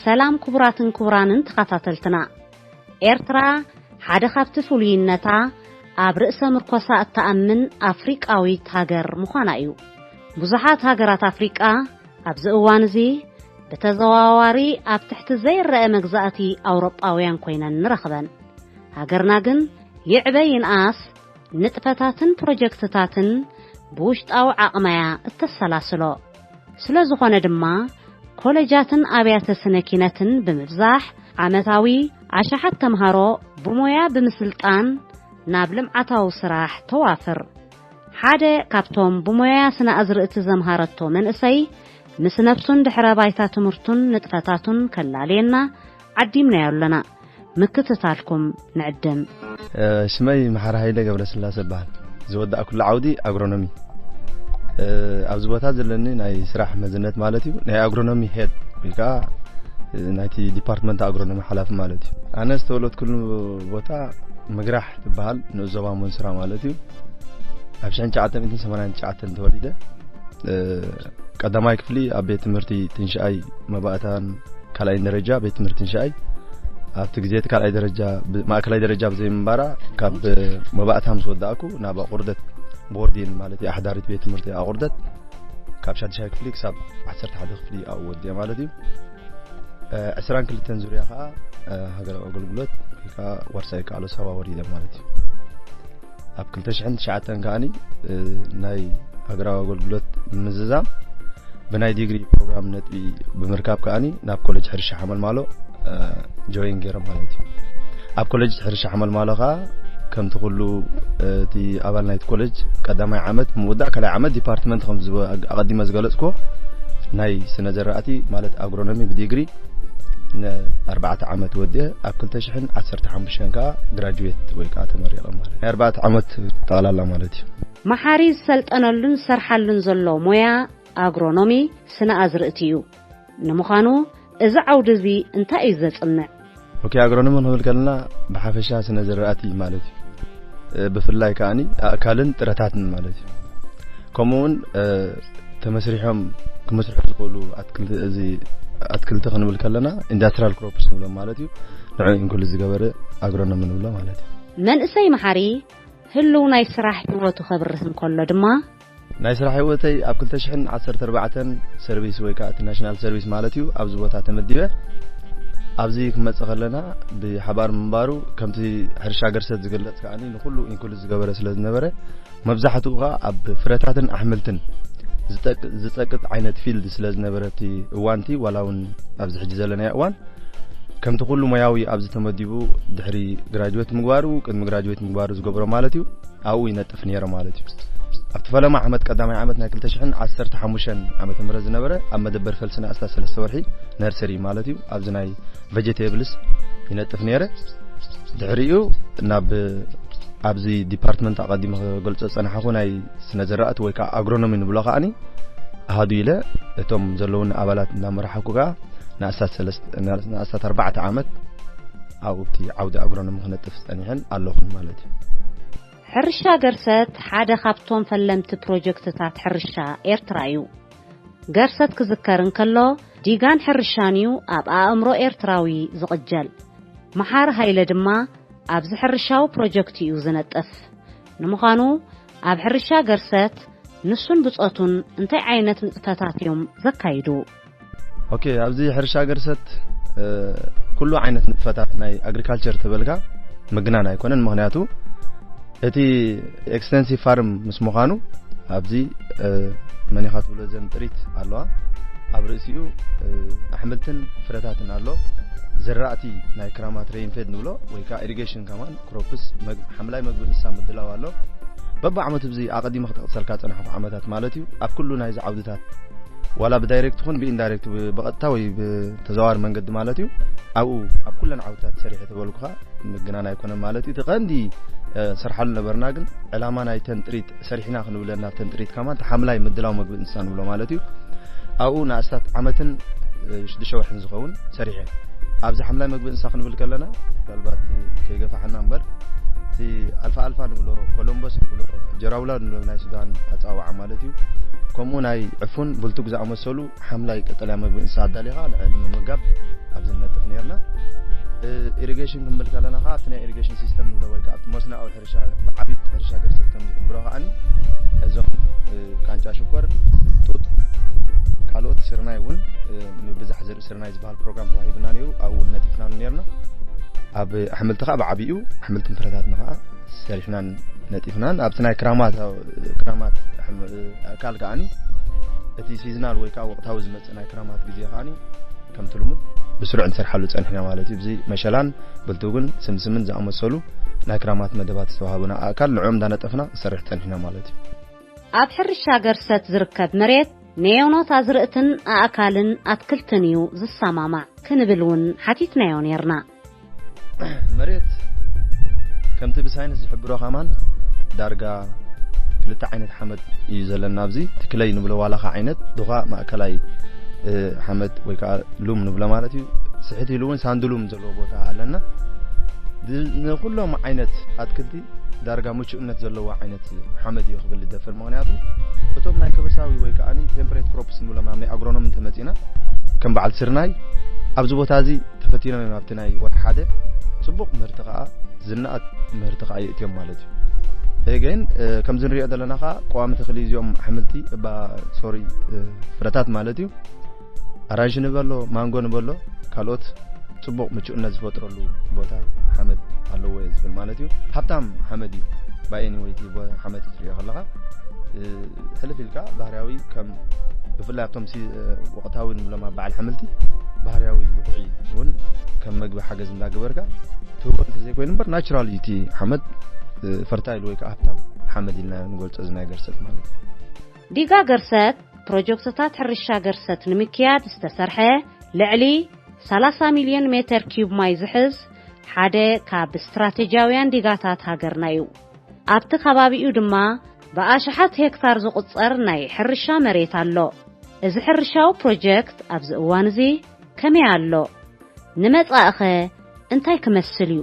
ሰላም ክቡራትን ክቡራንን ተኸታተልትና። ኤርትራ ሓደ ካብቲ ፍሉይነታ ኣብ ርእሰ ምርኮሳ እትኣምን ኣፍሪቃዊት ሃገር ምዃና እዩ። ብዙሓት ሃገራት ኣፍሪቃ ኣብዚ እዋን እዚ ብተዘዋዋሪ ኣብ ትሕቲ ዘይረአ መግዛእቲ ኣውሮጳውያን ኮይነን ንረኽበን። ሃገርና ግን ይዕበ ይንኣስ ንጥፈታትን ፕሮጀክትታትን ብውሽጣዊ ዓቕማያ እተሰላስሎ። ስለ ዝኾነ ድማ ኮለጃትን ኣብያተ ስነ ኪነትን ብምብዛሕ ዓመታዊ ኣሽሓት ተምሃሮ ብሞያ ብምስልጣን ናብ ልምዓታዊ ስራሕ ተዋፍር። ሓደ ካብቶም ብሞያ ስነ ኣዝርእቲ ዘምሃረቶ መንእሰይ ምስ ነብሱን ድሕረ ባይታ ትምህርቱን ንጥፈታቱን ከላልየና ዓዲምናዮ ኣለና። ምክትታልኩም ንዕድም። እ፣ ሽመይ መሓሪ ሃይለ ገብረስላሴ እበሃል። ዝወዳእኩሉ ዓውዲ ኣግሮኖሚ። እ፣ ኣብዚ ቦታ ዘለኒ ናይ ስራሕ መዝነት ማለት እዩ፣ ናይ ኣግሮኖሚ ሄድ ወይ ከዓ፣ እ፣ ናይቲ ዲፓርትመንት ኣግሮኖሚ ሓላፊ ማለት እዩ። ኣነ ዝተወለድኩሉ ቦታ ምግራሕ ትበሃል ንኡስ ዞባ መንሱራ ማለት እዩ። ኣብ ሽሕን ትሽዓተ ሚእትን ሰማንያን ትሽዓተን ተወሊደ። እ፣ ቀዳማይ ክፍሊ ኣብ ቤት ትምህርቲ ትንሽኣይ መባእታን ካልኣይን ደረጃ ቤት ትምህርቲ ትንሽኣይ፣ ኣብቲ ግዜ እቲ ካልኣይ ደረጃ ብ-፣ ማእከላይ ደረጃ ብዘይምንባራ ካብ መባእታ ምስ ወዳእኩ ናብ ኣቑርደት ቦርዲን ማለት እዩ፣ ኣሕዳሪት ቤት ትምህርቲ ኣቑርደት ካብ ሻድሻይ ክፍሊ ክሳብ ዓሰርተ ሓደ ክፍሊ ኣብኡ ወዲኤ ማለት እዩ። እ፣ ዕስራን ክልተን ዙርያ ከዓ፣ እ፣ ሃገራዊ ኣገልግሎት ወይ ከዓ ዋርሳይ ከኣሎ ሳዋ ወሪደ ማለት እዩ። ኣብ ክልተ ሽሕን ትሽዓተን ከኣኒ፣ እ፣ ናይ ሃገራዊ ኣገልግሎት ምዝዛም ብናይ ዲግሪ ፕሮግራም ነጥቢ ብምርካብ ከኣኒ ናብ ኮሌጅ ሕርሻ ሓመልማሎ፣ እ፣ ጆይን ገይረ ማለት እዩ። ኣብ ኮሌጅ ሕርሻ ሓመልማሎ ከኣ ከምቲ ኩሉ፣ እ፣ እቲ ኣባል ናይቲ ኮሌጅ ቀዳማይ ዓመት ብምውዳእ ካልኣይ ዓመት ዲፓርትመንት ከም ዝወ-፣ ኣቐዲመ ዝገለጽኩዎ ናይ ስነ ዘራእቲ ማለት ኣግሮኖሚ ብዲግሪ ንኣርባዕተ ዓመት ወዲአ ኣብ ክልተ ሽሕን ዓሰርተ ሓሙሽተን ከኣ ግራጁዌት ወይ ከኣ ተመሪቐ ማለት እዩ። ናይ ኣርባዕተ ዓመት ጠቕላላ ማለት እዩ። መሓሪ ዝሰልጠነሉን ዝሰርሓሉን ዘሎ ሞያ ኣግሮኖሚ ስነ ኣዝርእቲ እዩ። ንምዃኑ እዚ ዓውዲ እዚ እንታይ እዩ ዘጽንዕ? ኦኬ፣ ኣግሮኖሚ ክንብል ከለና ብሓፈሻ ስነ ዘራእቲ ማለት እዩ። እ፣ ብፍላይ ከኣኒ ኣእካልን ጥረታትን ማለት እዩ። ከምኡ እውን፣ እ፣ ተመስሪሖም ክመስርሑ ዝኽእሉ ኣትክልቲ፣ እዚ ኣትክልቲ ክንብል ከለና ኢንዳስትሪያል ክሮፕስ ንብሎም ማለት እዩ። ንዕኡ ኢንክሉድ ዝገበረ ኣግሮኖሚ ንብሎ ማለት እዩ። መንእሰይ መሓሪ ህልው ናይ ስራሕ ህይወቱ ከብርህ እንከሎ ድማ፣ ናይ ስራሕ ህይወተይ ኣብ ክልተ ሽሕን ዓሰርተ ኣርባዕተን ሰርቪስ ወይ ከዓ እቲ ናሽናል ሰርቪስ ማለት እዩ፣ ኣብዚ ቦታ ተመዲበ። ኣብዚ ክመጽእ ከለና ብሓባር ምንባሩ ከምቲ ሕርሻ ገርሰት ዝግለጽ ከኣ ንኩሉ ኢንክሉድ ዝገበረ ስለ ዝነበረ፣ መብዛሕትኡ ከኣ ኣብ ፍረታትን ኣሕምልትን ዝጠቅ-፣ ዝጸቅጥ ዓይነት ፊልድ ስለ ዝነበረ እቲ እዋንቲ፣ ዋላ እውን ኣብዚ ሕጂ ዘለናዮ እዋን፣ ከምቲ ኩሉ ሞያዊ ኣብዚ ተመዲቡ ድሕሪ ግራጅዌት ምግባሩ፣ ቅድሚ ግራጅዌት ምግባሩ ዝገብሮ ማለት እዩ፣ ኣብኡ ይነጥፍ ነይረ ማለት እዩ። ኣብቲ ፈለማ ዓመት፣ ቀዳማይ ዓመት ናይ ክልተ ሽሕን ዓሰርተ ሓሙሽተን ዓመተ ምህረት ዝነበረ ኣብ መደበር ፈልሲ ንኣስታት ሰለስተ ወርሒ ነርሰሪ ማለት እዩ፣ ኣብዚ ናይ ቨጀቴብልስ ይነጥፍ ነይረ። ድሕሪኡ ናብ ኣብዚ ዲፓርትመንት ኣቐዲመ ክገልጾ ዝጸናሕኩ ናይ ስነ ዘራእቲ ወይ ከዓ ኣግሮኖሚ ንብሎ ከኣኒ ኣሃዱ ኢለ እቶም ዘለውኒ ኣባላት እናመራሕኩ ከኣ ንኣስታት ሰለስተ፣ ንኣስታት ኣርባዕተ ዓመት ኣብኡ ኣብቲ ዓውዲ ኣግሮኖሚ ክነጥፍ ጸኒሐን ኣለኹን ማለት እዩ። ሕርሻ ገርሰት ሓደ ካብቶም ፈለምቲ ፕሮጀክትታት ሕርሻ ኤርትራ እዩ። ገርሰት ክዝከር እንከሎ፣ ዲጋን ሕርሻን እዩ ኣብ ኣእምሮ ኤርትራዊ ዝቕጀል። መሓሪ ሃይለ ድማ ኣብዚ ሕርሻዊ ፕሮጀክት እዩ ዝነጥፍ። ንምዃኑ፣ ኣብ ሕርሻ ገርሰት ንሱን ብጾቱን እንታይ ዓይነት ንጥፈታት እዮም ዘካይዱ? ኦኬ፣ ኣብዚ ሕርሻ ገርሰት፣ እ፣ ኩሉ ዓይነት ንጥፈታት ናይ ኣግሪካልቸር ተበልካ ምግናን ኣይኮነን። ምኽንያቱ እቲ ኤክስቴንሲቭ ፋርም ምስ ምዃኑ ኣብዚ፣ እ፣ መን ኢኻ ትብሎ ዘን ጥሪት ኣለዋ። ኣብ ርእሲኡ፣ እ፣ ኣሕምልትን ፍረታትን ኣሎ። ዘራእቲ ናይ ክራማት ሬይንፌድ ንብሎ ወይ ከዓ ኢሪጌሽን ከማን ክሮፕስ መግ-፣ ሓምላይ መግቢ እንስሳ ምድላው ኣሎ። በብዓመቱ እዚ ኣቐዲመ ክጠቕሰልካ ጸናሕኩ ዓመታት ማለት እዩ። ኣብ ኩሉ ናይዚ ዓውድታት ዋላ ብዳይሬክት ይኹን ብኢንዳይሬክት ብ-፣ ብቐጥታ ወይ ብተዘዋዋሪ መንገዲ ማለት እዩ። ኣብኡ ኣብ ኩለን ዓውድታት ሰሪሐ ተበልኩኻ ምግናን ኣይኮነን ማለት እዩ። እቲ ቀንዲ፣ እ፣ ሰርሓሉ ነበርና ግን ዕላማ ናይተን ጥሪት ሰሪሕና ክንብለና ተን ጥሪት ከማን ተሓምላይ ምድላው መግቢ እንስሳ ንብሎ ማለት እዩ። ኣብኡ ንኣስታት ዓመትን፣ እ፣ ሽዱሽተ ወርሕን ዝኸውን ሰሪሐ። ኣብዚ ሓምላይ መግቢ እንስሳ ክንብል ከለና ምናልባት ከይገፋሕና እምበር እቲ ኣልፋ ኣልፋ ንብሎ፣ ኮሎምበስ ንብሎ፣ ጀራውላ ንብሎ ናይ ሱዳን ኣጸዋውዓ ማለት እዩ። ከምኡ ናይ ዕፉን፣ ብልቱግ ዝኣመሰሉ ሓምላይ ቀጠልያ መግቢ እንስሳ ኣዳሊኻ ንዕ-፣ ንምምጋብ ኣብዚ ንነጥፍ ነርና። እ፣ ኢሪጌሽን ክንብል ከለና ኸዓ ኣብቲ ናይ ኢሪጌሽን ሲስተም ንብሎ ወይ ከዓ ኣብቲ መስኖኣዊ ሕርሻ ብዓብዩ ሕርሻ ገርሰት ከም ዝሕብሮ ከዓኒ እዞም፣ እ፣ ቃንጫ ሽኮር፣ ጡጥ፣ ካልኦት ስርናይ እውን፣ እ፣ ምብዛሕ ዘርኢ ስርናይ ዝበሃል ፕሮግራም ተዋሂቡና ነይሩ። ኣብኡ እውን ነጢፍናሉ ነርና። ኣብ ኣሕምልቲ ከዓ ብዓብዩ ኣሕምልትን ፍረታትን ከዓ ሰሪሕናን ነጢፍናን። ኣብቲ ናይ ክራማት፣ ክራማት ኣሕም-፣ ኣካል ከዓኒ እቲ ሲዝናል ወይ ከዓ ወቕታዊ ዝመጽእ ናይ ክራማት ግዜ ከዓኒ ከምቲ ልሙድ ብስሩዕ ንሰርሓሉ ጸኒሕና ማለት እዩ። እዚ መሸላን ብልቱግን ስምስምን ዝኣመሰሉ ናይ ክራማት መደባት ዝተዋሃቡና ኣእካል ንዕኦም እንዳነጠፍና ንሰርሕ ጸኒሕና ማለት እዩ። ኣብ ሕርሻ ገርሰት ዝርከብ መሬት ነዮኖት ኣዝርእትን ኣእካልን ኣትክልትን እዩ ዝሰማማዕ ክንብል እውን ሓቲትናዮ ነርና። መሬት ከምቲ ብሳይንስ ዝሕብሮ ከማን ዳርጋ ክልተ ዓይነት ሓመድ እዩ ዘለና። ኣብዚ ትክለይ ንብሎ ዋላኻ ዓይነት ድኻ ማእከላይ፣ እ፣ ሓመድ ወይ ከዓ ሉም ንብሎ ማለት እዩ። ስሕት ኢሉ እውን ሳንዱሉም ዘለዎ ቦታ ኣለና። ድ-፣ ንኩሎም ዓይነት ኣትክልቲ ዳርጋ ምቹእነት ዘለዎ ዓይነት ሓመድ እዩ ክብል ዝደፍር። ምኽንያቱ እቶም ናይ ከበሳዊ ወይ ከዓ ቴምፕሬት ክሮፕስ ንብሎም ኣብ ናይ ኣግሮኖም እንተመፂና ከም በዓል ስርናይ ኣብዚ ቦታ እዚ ተፈቲኖም እዮም። ኣብቲ ናይ ወርሒ ሓደ ፅቡቕ ምህርቲ ከዓ ዝነኣድ ምህርቲ ከዓ የእትዮም ማለት እዩ። ግን፣ እ፣ ከምዚ ንሪኦ ዘለና ከዓ ቀዋሚ ተኽሊ እዚኦም ኣሕምልቲ እባ፣ ሶሪ፣ እ፣ ፍረታት ማለት እዩ። ኣራንሺ ንበሎ፣ ማንጎ ንበሎ፣ ካልኦት ጽቡቕ ምቹእነት ዝፈጥረሉ ቦታ ሓመድ ኣለዎ እየ ዝብል ማለት እዩ። ሃብታም ሓመድ እዩ። ባይ ኤኒወይ እቲ ቦ-፣ ሓመድ ክትሪኦ ከለኻ፣ እ፣ ሕልፍ ኢልካ ባህርያዊ ከም ብፍላይ ኣብቶም ሲ-፣ እ፣ ወቕታዊ ንብሎም ኣብ በዓል ሓምልቲ ባህርያዊ ዝኹዒ እውን ከም መግቢ ሓገዝ እንዳገበርካ ትህቦ እንተዘይኮይኑ እምበር ናቹራል እዩ እቲ ሓመድ፣ እ፣ ፈርታይል ወይ ከዓ ሃብታም ሓመድ ኢልና ንገልጾ እዚ ናይ ገርሰት ማለት እዩ። ዲጋ ገርሰት ፕሮጀክትታት ሕርሻ ገርሰት ንምክያድ ዝተሰርሐ ልዕሊ ሰላሳ ሚልዮን ሜተር ኪዩብ ማይ ዝሕዝ ሓደ ካብ ስትራቴጂያውያን ዲጋታት ሃገርና እዩ። ኣብቲ ከባቢኡ ድማ ብኣሽሓት ሄክታር ዝቑጸር ናይ ሕርሻ መሬት ኣሎ። እዚ ሕርሻዊ ፕሮጀክት ኣብዚ እዋን እዚ ከመይ ኣሎ? ንመጻኢኸ እንታይ ክመስል እዩ?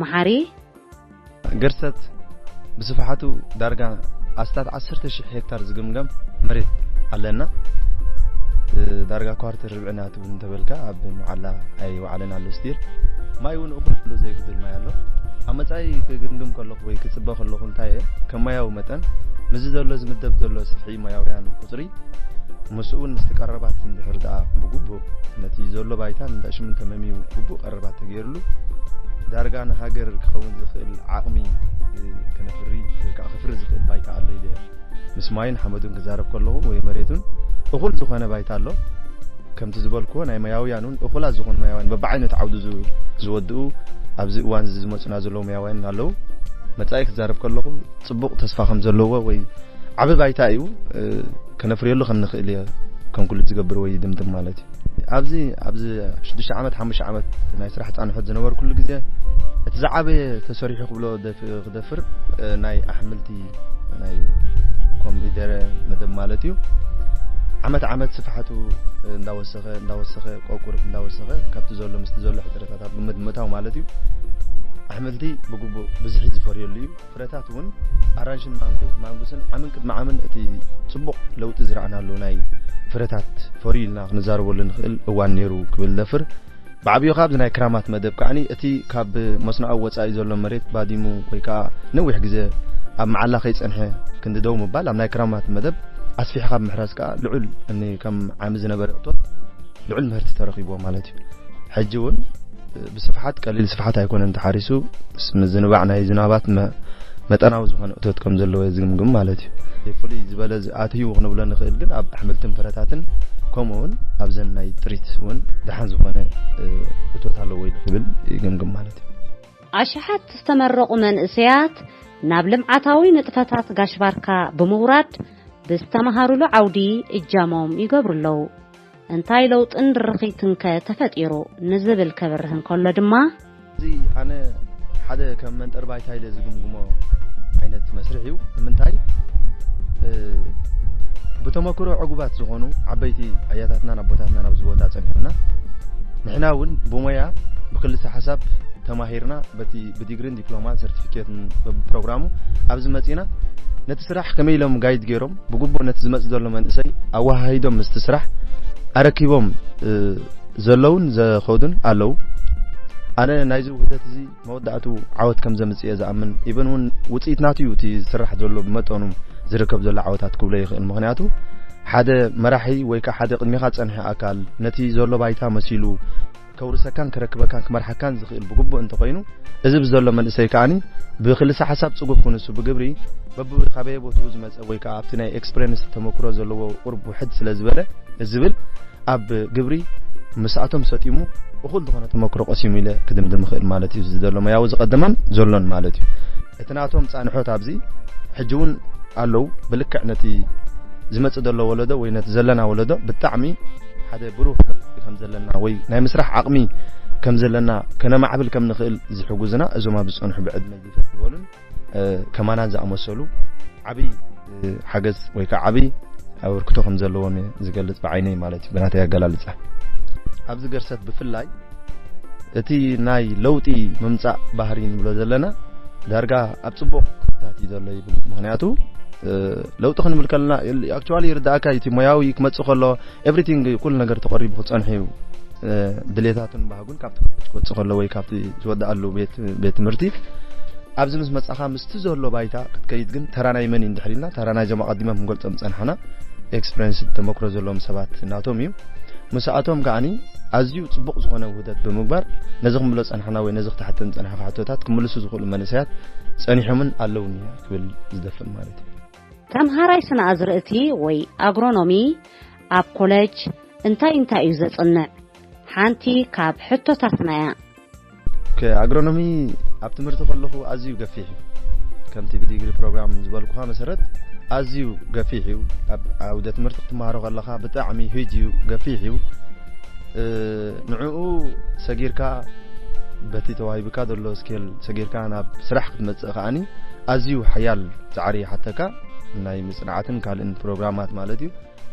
መሓሪ? ገርሰት ብስፍሓቱ ዳርጋ ኣስታት ዓሰርተ ሽሕ ሄክታር ዝግምገም መሬት ኣለና። እ፣ ዳርጋ ኳርተር ርብዒ ናቱ እውን እንተበልካ ኣብ መዓላ ኣይወዓለን ኣሎ ስቲል። ማይ እውን እኹል ኣሎ፣ ዘይጉድል ማይ ኣሎ። ኣብ መጻኢ ክግምግም ከለኹ ወይ ክጽበ ከለኹ እንታይ እየ፣ ከም ማያዊ መጠን ምስዚ ዘሎ ዝምደብ ዘሎ ስፍሒ ማያውያን ቁጽሪ ምስኡ እውን ምስቲ ቀረባት እንድሕር ደኣ ብግቡእ ነቲ ዘሎ ባይታን እንዳ ሽምን ተመምዩ ግቡእ ቀረባት ተገይርሉ ዳርጋ ንሃገር ክኸውን ዝኽእል ዓቕሚ፣ እ፣ ከነፍሪ ወይ ከዓ ክፍሪ ዝኽእል ባይታ ኣሎ ኢለ ምስ ማይን ሓመዱን ክዛረብ ከለኹ ወይ መሬቱን እኹል ዝኾነ ባይታ ኣሎ። ከምቲ ዝበልክዎ ናይ መያውያን እውን እኹላት ዝኾኑ መያውያን በብዓይነት ዓውዱ ዝ-፣ ዝወድኡ ኣብዚ እዋን እዚ ዝመፁና ዘለዉ መያውያን ኣለዉ። መጻኢ ክዛረብ ከለኹ ጽቡቕ ተስፋ ከም ዘለዎ ወይ ዓቢ ባይታ እዩ፣ እ፣ ከነፍርየሉ ከም ንኽእል እየ ኮንክሉድ ዝገብር ወይ ይድምድም ማለት እዩ። ኣብዚ፣ ኣብዚ ሽዱሽተ ዓመት፣ ሓሙሽተ ዓመት ናይ ስራሕ ጻንሖት ዝነበርኩሉ ግዜ፣ እቲ ዝዓበየ ተሰሪሑ ክብሎ ደፍ-፣ ክደፍር፣ እ፣ ናይ ኣሕምልቲ፣ ናይ ኮሚደረ መደብ ማለት እዩ። ዓመት ዓመት ስፍሓቱ እንዳወሰኸ፣ እንዳወሰኸ፣ ቆቁር እንዳወሰኸ፣ ካብቲ ዘሎ ምስቲ ዘሎ ሕጽረታት ኣብ ግምት ምእታው ማለት እዩ። ኣሕምልቲ ብግቡእ ብዝሒ ዝፈርየሉ እዩ። ፍረታት እውን ኣራንሽን ማንጎ-፣ ማንጉስን ዓምን ቅድሚ ዓምን እቲ ጽቡቕ ለውጢ ዝረኣናሉ ናይ ፍረታት ፈርዩ ኢልና ክንዛረበሉ ንኽእል እዋን ነይሩ ክብል ደፍር። ብዓብዩ ካብ ናይ ክራማት መደብ ከዓኒ እቲ ካብ መስኖኣዊ ወጻኢ ዘሎ መሬት ባዲሙ ወይ ከኣ ነዊሕ ግዜ ኣብ መዓላ ከይጸንሐ ክንዲ ደው ምባል ኣብ ናይ ክራማት መደብ ኣስፊሕኻ ብምሕራስ ከኣ ልዑል እኒ ከም ዓሚ ዝነበረ እቶት ልዑል ምህርቲ ተረኺብዎ ማለት እዩ። ሕጂ እውን ብስፍሓት ቀሊል ስፍሓት ኣይኮነን ተሓሪሱ፣ ምስ ምዝንባዕ ናይ ዝናባት መ-፣ መጠናዊ ዝኾነ እቶት ከም ዘለዎ ዝግምግም ማለት እዩ። ፍሉይ ዝበለ ዝ-፣ ኣትዩ ክንብሎ ንኽእል ግን ኣብ ኣሕምልትን ፍረታትን ከምኡ እውን ኣብዘን ናይ ጥሪት እውን ደሓን ዝኾነ፣ እ፣ እቶት ኣለዎ ኢሉ ክብል ይግምግም ማለት እዩ። ኣሽሓት ዝተመረቑ መንእሰያት ናብ ልምዓታዊ ንጥፈታት ጋሽ ባርካ ብምውራድ ብዝተምሃሩሉ ዓውዲ እጃሞም ይገብሩ ኣለዉ። እንታይ ለውጥን ድርኺትንከ ተፈጢሩ ንዝብል ከብርህ እንከሎ ድማ፣ እዚ ኣነ ሓደ ከም መንጠር ባይታ ኢለ ዝግምግሞ ዓይነት መስርሕ እዩ። ንምንታይ? እ፣ ብተመክሮ ዕጉባት ዝኾኑ ዓበይቲ ኣያታትናን ኣቦታትናን ኣብዚ ቦታ ጸኒሖምና። ንሕና እውን ብሞያ ብክልተ ሓሳብ ተማሂርና በቲ ብዲግሪን ዲፕሎማን ሰርቲፊኬትን በብፕሮግራሙ ኣብዚ መጺና ነቲ ስራሕ ከመይ ኢሎም ጋይድ ገይሮም ብግቡእ ነቲ ዝመጽእ ዘሎ መንእሰይ ኣወሃሂዶም ምስቲ ስራሕ ኣረኪቦም ዘለውን ዘኸዱን ኣለዉ። ኣነ ናይዚ ውህደት እዚ መወዳእቱ ዓወት ከም ዘምጽእ እየ ዝኣምን። ኢቨን እውን ውጽኢት ናቱ እዩ እቲ ዝስራሕ ዘሎ ብመጠኑ ዝርከብ ዘሎ ዓወታት ክብሎ ይኽእል። ምኽንያቱ ሓደ መራሒ ወይ ከዓ ሓደ ቅድሚኻ ጸንሐ ኣካል ነቲ ዘሎ ባይታ መሲሉ ከውርሰካን ከረክበካን ክመርሓካን ዝኽእል ብግቡእ እንተኾይኑ፣ እዚ ብዘሎ መንእሰይ ከኣኒ ብክልሰ ሓሳብ ጽጉብ ክንሱ ብግብሪ በብካበየ ቦትኡ ዝመጸ ወይ ከዓ ኣብቲ ናይ ኤክስፕሬንስ ተመክሮ ዘለዎ ቁርብ ውሕድ ስለ ዝበለ ዝብል ኣብ ግብሪ ምስኣቶም ሰጢሙ እኹል ዝኾነ ተመክሮ ቀሲሙ ኢለ ክድምድም እኽእል ማለት እዩ። እዚ ዘሎ ሞያዊ ዝቐደማን ዘሎን ማለት እዩ። እቲ ናቶም ጻንሖት ኣብዚ ሕጂ እውን ኣለዉ። ብልክዕ ነቲ ዝመጽእ ዘሎ ወለዶ ወይ ነቲ ዘለና ወለዶ ብጣዕሚ ሓደ ብሩህ መጻኢ ከም ዘለና ወይ ናይ ምስራሕ ዓቕሚ ከም ዘለና ከነማዕብል ከም ንኽእል ዝሕጉዝና እዞም ኣብ ዝጸንሑ ብዕድመ ዝፈት ዝበሉን ከማናን ዝኣመሰሉ ዓብይ ሓገዝ ወይ ከዓ ዓብይ ኣበርክቶ ከም ዘለዎም እየ ዝገልጽ ብዓይነይ ማለት እዩ፣ ብናተይ ኣገላልጻ። ኣብዚ ገርሰት ብፍላይ እቲ ናይ ለውጢ ምምጻእ ባህሪ ንብሎ ዘለና ዳርጋ ኣብ ጽቡቕ ክታት እዩ ዘሎ ይብል። ምኽንያቱ ለውጢ ክንብል ከለና ኣክቹዋሊ ይርዳእካ እቲ ሞያዊ ክመጽእ ከሎ ኤቭሪቲንግ ኩሉ ነገር ተቐሪቡ ክጸንሕ እዩ። ድሌታቱን ባህጉን ካብቲ ክወጽእ ከሎ ወይ ካብቲ ዝወድኣሉ ቤት ትምህርቲ ኣብዚ ምስ መጻኻ ምስቲ ዘሎ ባይታ ክትከይድ ግን ተራ ናይ መን እዩ እንድሕር ኢልና ተራ ናይዞም ኣቐዲሞም ክንገልጾም ዝጸናሕና ኤክስፕሬንስ ተመክሮ ዘለዎም ሰባት ናቶም እዩ። ምስኣቶም ከዓኒ ኣዝዩ ጽቡቕ ዝኾነ ውህደት ብምግባር ነዚ ክንብሎ ጸናሕና ወይ ነዚ ክትሓተን ጸናሕካ ሕቶታት ክምልሱ ዝኽእሉ መንእሰያት ጸኒሖምን ኣለውን እየ ክብል ዝደፍር ማለት እዩ። ተምሃራይ ስነ ኣዝርእቲ ወይ ኣግሮኖሚ ኣብ ኮለጅ እንታይ እንታይ እዩ ዘጽንዕ? ሓንቲ ካብ ሕቶታትና እያ። ኣግሮኖሚ ኣብ ትምህርቲ ከለኹ ኣዝዩ ገፊሕ እዩ። ከምቲ ብዲግሪ ፕሮግራም ዝበልኩኻ መሰረት ኣዝዩ ገፊሕ እዩ። ኣብ ዓውደ ትምህርቲ ክትመሃሮ ከለኻ ብጣዕሚ ሂጅ እዩ፣ ገፊሕ እዩ። ንዕኡ ሰጊርካ በቲ ተዋሂብካ ዘሎ ስኬል ሰጊርካ ናብ ስራሕ ክትመጽእ ከኣኒ ኣዝዩ ሓያል ጻዕሪ ይሓተካ። ናይ ምጽናዕትን ካልእን ፕሮግራማት ማለት እዩ።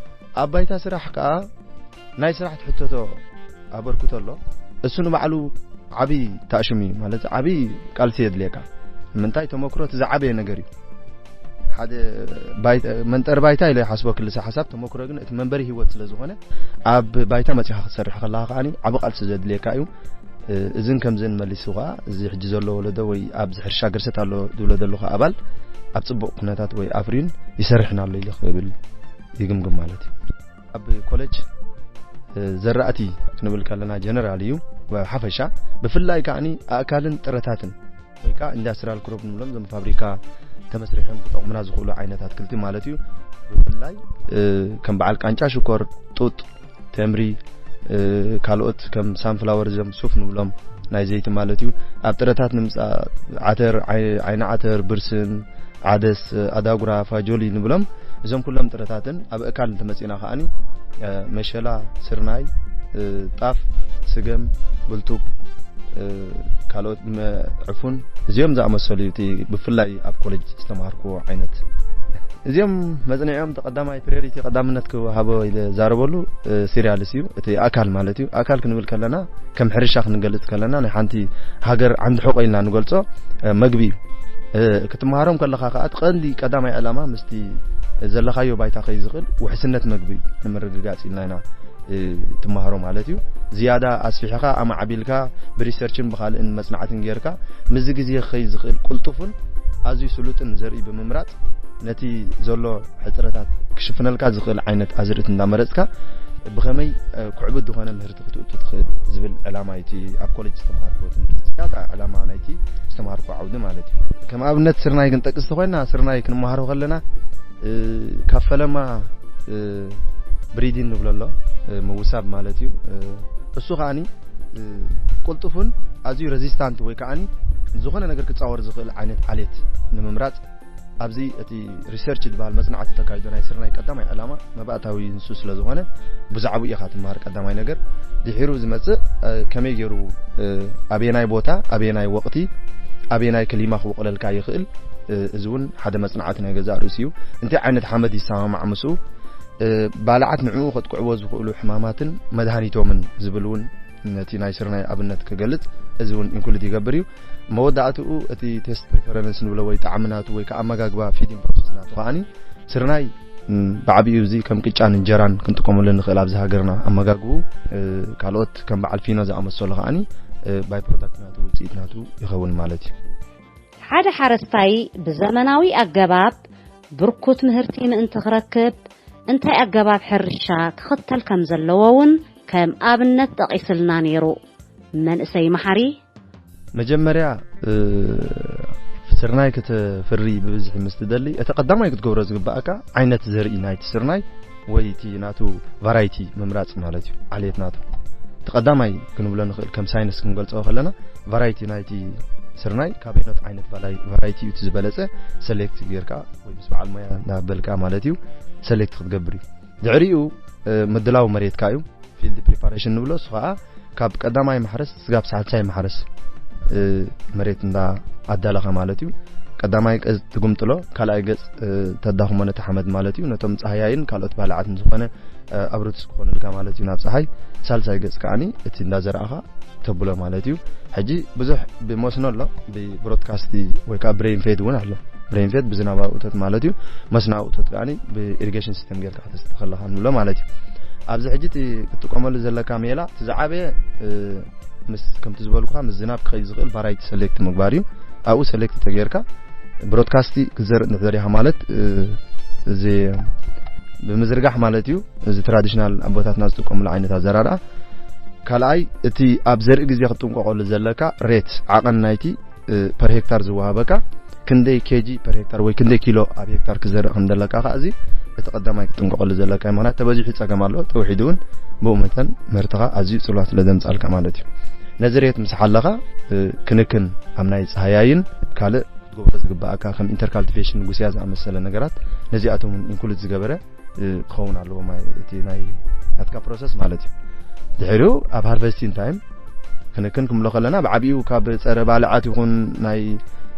ኣብ ባይታ ስራሕ ከኣ ናይ ስራሕ ትሕተቶ ኣበርክቶ ኣሎ። እሱ ንባዕሉ ዓቢ ታእሽም እዩ ማለት ዓቢ ቃልሲ የድልየካ። ምንታይ ተመክሮ እቲ ዝዓበየ ነገር እዩ። ሓደ መንጠር ባይታ ኢለ ሓስቦ ክልሰ ሓሳብ ተመክሮ ግን እቲ መንበሪ ህይወት ስለ ዝኾነ ኣብ ባይታ መጺኻ ክትሰርሕ ከለኻ ከዓኒ ዓቢ ቃልሲ ዘድልየካ እዩ። እዝን ከምዝን መሊሱ ከኣ እዚ ሕጂ ዘሎ ወለዶ ወይ ኣብዚ ሕርሻ ገርሰት ኣሎ ዝብሎ ዘለኹ ኣባል ኣብ ጽቡቕ ኩነታት ወይ ኣፍሪዩን ይሰርሕን ኣሎ ኢለ ክብል ይግምግም ማለት እዩ። ኣብ ኮለጅ ዘራእቲ ክንብል ከለና ጀነራል እዩ ሓፈሻ ብፍላይ ከዓኒ ኣእካልን ጥረታትን ወይ ከዓ ኢንዳስትሪያል ክሮፕ ንብሎም ዞም ፋብሪካ ተመስሪሖም ክጠቕሙና ዝኽእሉ ዓይነት ኣትክልቲ ማለት እዩ። ብፍላይ ከም በዓል ቃንጫ ሽኮር፣ ጡጥ፣ ተምሪ፣ ካልኦት ከም ሳንፍላወር ዞም ሱፍ ንብሎም ናይ ዘይቲ ማለት እዩ። ኣብ ጥረታት ንምፃእ ዓተር፣ ዓይኒ ዓተር፣ ብርስን፣ ዓደስ፣ ኣዳጉራ፣ ፋጆሊ ንብሎም እዞም ኩሎም ጥረታትን ኣብ እካል እንተመፂና ከዓኒ መሸላ፣ ስርናይ፣ ጣፍ፣ ስገም፣ ብልቱግ፣ ካልኦት ዕፉን እዚኦም ዝኣመሰሉ እዩ። እቲ ብፍላይ ኣብ ኮሌጅ ዝተማሃርኩዎ ዓይነት እዚኦም መፅንዒኦም ተቐዳማይ ፕሪዮሪቲ ቀዳምነት ክወሃቦ ኢለ ዛረበሉ ሲሪያልስ እዩ። እቲ ኣካል ማለት እዩ። ኣካል ክንብል ከለና ከም ሕርሻ ክንገልፅ ከለና ናይ ሓንቲ ሃገር ዓንዲ ሕቆ ኢልና ንገልፆ መግቢ እዩ። ክትመሃሮም ከለኻ ከዓ እቲ ቀንዲ ቀዳማይ ዕላማ ምስቲ ዘለኻዮ ባይታ ከይ ዝኽእል ውሕስነት መግቢ ንምርግጋፅ ኢልና ኢና ትመሃሮ ማለት እዩ። ዝያዳ ኣስፊሕኻ ኣማዕቢልካ ብሪሰርችን ብኻልእን መፅናዕትን ጌርካ ምስዚ ግዜ ከይ ዝኽእል ቅልጡፍን ኣዝዩ ስሉጥን ዘርኢ ብምምራፅ ነቲ ዘሎ ሕፅረታት ክሽፍነልካ ዝኽእል ዓይነት ኣዝርእቲ እንዳመረፅካ ብኸመይ ክዕብት ዝኾነ ምህርቲ ክትእቱ ትኽእል ዝብል ዕላማ እዩ እቲ ኣብ ኮሌጅ ዝተምሃርኩዎ ትምህርቲ። ዝያዳ ዕላማ ናይቲ ዝተምሃርኩዎ ዓውዲ ማለት እዩ። ከም ኣብነት ስርናይ ክንጠቅስ ተኾይና ስርናይ ክንመሃሮ ከለና ካብ ፈለማ ብሪዲን ንብሎ ኣሎ ምውሳብ ማለት እዩ። እሱ ከዓኒ ቅልጡፍን ኣዝዩ ሬዚስታንት ወይ ከዓኒ ዝኾነ ነገር ክፃወር ዝኽእል ዓይነት ዓሌት ንምምራፅ ኣብዚ እቲ ሪሰርች ዝበሃል መፅናዕቲ ተካይዶ ናይ ስርናይ ቀዳማይ ዕላማ መባእታዊ ንሱ ስለ ዝኾነ ብዛዕባኡ ኢኻ ትመሃር ቀዳማይ ነገር። ድሒሩ ዝመፅእ ከመይ ገይሩ ኣበየናይ ቦታ ኣበየናይ ወቕቲ ኣበየናይ ክሊማ ክበቑለልካ ይኽእል። እዚ እውን ሓደ መፅናዕቲ ናይ ገዛእ ርእሱ እዩ። እንታይ ዓይነት ሓመድ ይሰማማዕ ምስኡ ባልዓት ንዕኡ ከጥቅዕዎ ዝኽእሉ ሕማማትን መድሃኒቶምን ዝብል እውን ነቲ ናይ ስርናይ ኣብነት ክገልጽ እዚ እውን ኢንክሉድ ይገብር እዩ። መወዳእትኡ እቲ ቴስት ፕሪፈረንስ ንብሎ ወይ ጣዕሚ ናቱ ወይ ከዓ ኣመጋግባ ፊዲንግ ፕሮሰስ ናቱ ከዓኒ ስርናይ፣ ም፣ ብዓቢኡ እዚ ከም ቅጫን እንጀራን ክንጥቀመሉ ንኽእል ኣብዚ ሃገርና ኣመጋግቡ፣ እ፣ ካልኦት ከም በዓል ፊኖ ዝኣመሰሉ ከዓኒ፣ እ፣ ባይ ፕሮዳክት ናቱ፣ ውፅኢት ናቱ ይኸውን ማለት እዩ። ሓደ ሓረስታይ ብዘመናዊ ኣገባብ ብርኩት ምህርቲ ምእንቲ ክረክብ እንታይ ኣገባብ ሕርሻ ክኽተል ከም ዘለዎ እውን ከም ኣብነት ጠቒስልና ነይሩ። መንእሰይ መሓሪ። መጀመርያ፣ እ፣ ስርናይ ክትፍሪ ብብዝሒ ምስ ትደሊ፣ እቲ ቀዳማይ ክትገብሮ ዝግባኣካ ዓይነት ዘርኢ ናይቲ ስርናይ ወይ እቲ ናቱ ቫራይቲ ምምራጽ ማለት እዩ። ዓሌት ናቱ። እቲ ቀዳማይ ክንብሎ ንኽእል፣ ከም ሳይንስ ክንገልጾ ከለና፣ ቫራይቲ ናይቲ ስርናይ ካብ ኖት ዓይነት ቫላይ-፣ ቫራይቲ እዩ እቲ ዝበለጸ፣ ሰሌክት ጌርካ ወይ ምስ በዓል ሞያ እንዳበልካ ማለት እዩ፣ ሰሌክት ክትገብር እዩ። ድሕሪኡ፣ እ፣ ምድላው መሬትካ እዩ። ፊልድ ፕሪፓሬሽን ንብሎ፣ እሱ ኸዓ ካብ ቀዳማይ ማሕረስ ስጋብ ሳልሳይ ማሕረስ፣ እ፣ መሬት እንዳ ኣዳለኻ ማለት እዩ። ቀዳማይ ገጽ ትጉምጥሎ፣ ካልኣይ ገጽ፣ እ፣ ተዳኽሞ ነቲ ሓመድ ማለት እዩ። ነቶም ጻህያይን ካልኦት ባልዓትን ዝኾነ፣ እ፣ ኣብ ሩትስ ክኾኑልካ ማለት እዩ ናብ ጸሓይ። ሳልሳይ ገጽ ከዓኒ እቲ እንዳ ዘርኣኻ ተብሎ ማለት እዩ። ሕጂ ብዙሕ ብመስኖ ኣሎ፣ ብብሮድካስት ወይ ከዓ ብሬን ፌድ እውን ኣሎ። ብሬን ፌድ ብዝናባዊ እቶት ማለት እዩ። መስናዊ እቶት ከዓኒ ብኢሪጌሽን ሲስተም ጌርካ ከተስቲ ከለኻ ንብሎ ማለት እዩ። ኣብዚ ሕጂ እቲ ክትጥቀመሉ ዘለካ ሜላ፣ እቲ ዝዓበየ፣ እ፣ ምስ፣ ከምቲ ዝበልኩኻ፣ ምስ ዝናብ ክኸይድ ዝኽእል ቫራይቲ ሰሌክት ምግባር እዩ። ኣብኡ ሰሌክት ተጌርካ ብሮድካስቲ ክትዘርእ እንድሕር ኢኻ ማለት፣ እ፣ እዚ ብምዝርጋሕ ማለት እዩ። እዚ ትራዲሽናል ኣቦታትና ዝጥቀሙሉ ዓይነት ኣዘራርኣ። ካልኣይ፣ እቲ ኣብ ዘርኢ ግዜ ክትጥንቀቐሉ ዘለካ ሬት፣ ዓቐን ናይቲ፣ እ፣ ፐር ሄክታር ዝወሃበካ፣ ክንደይ ኬጂ ፐር ሄክታር ወይ ክንደይ ኪሎ ኣብ ሄክታር ክዘርእ ከም ዘለካ ከኣ፣ እዚ እቲ ቀዳማይ ክትጥንቀቐሉ ዘለካ እዩ። ምኽንያቱ ተበዚሑ ጸገም ኣሎ፣ ተውሒዱ እውን ብኡ መጠን ምህርትኻ ኣዝዩ ጽልዋ ስለ ዘምጻልካ ማለት እዩ። ነዚ ሬት ምስ ሓለኻ፣ እ፣ ክንክን ኣብ ናይ ጸሃያይን ካልእ ክትገብሮ ዝግባኣካ ከም ኢንተርካልቲቬሽን፣ ጉስያ ዝኣመሰለ ነገራት፣ ነዚኣቶም እውን ኢንክሉድ ዝገበረ፣ እ፣ ክኸውን ኣለዎ፣ ማይ፣ እቲ ናይ ናትካ ፕሮሰስ ማለት እዩ። ድሕሪኡ ኣብ ሃርቨስቲንግ ታይም ክንክን ክምሎ ከለና፣ ብዓቢኡ ካብ ጸረ ባልዓት ይኹን ናይ፣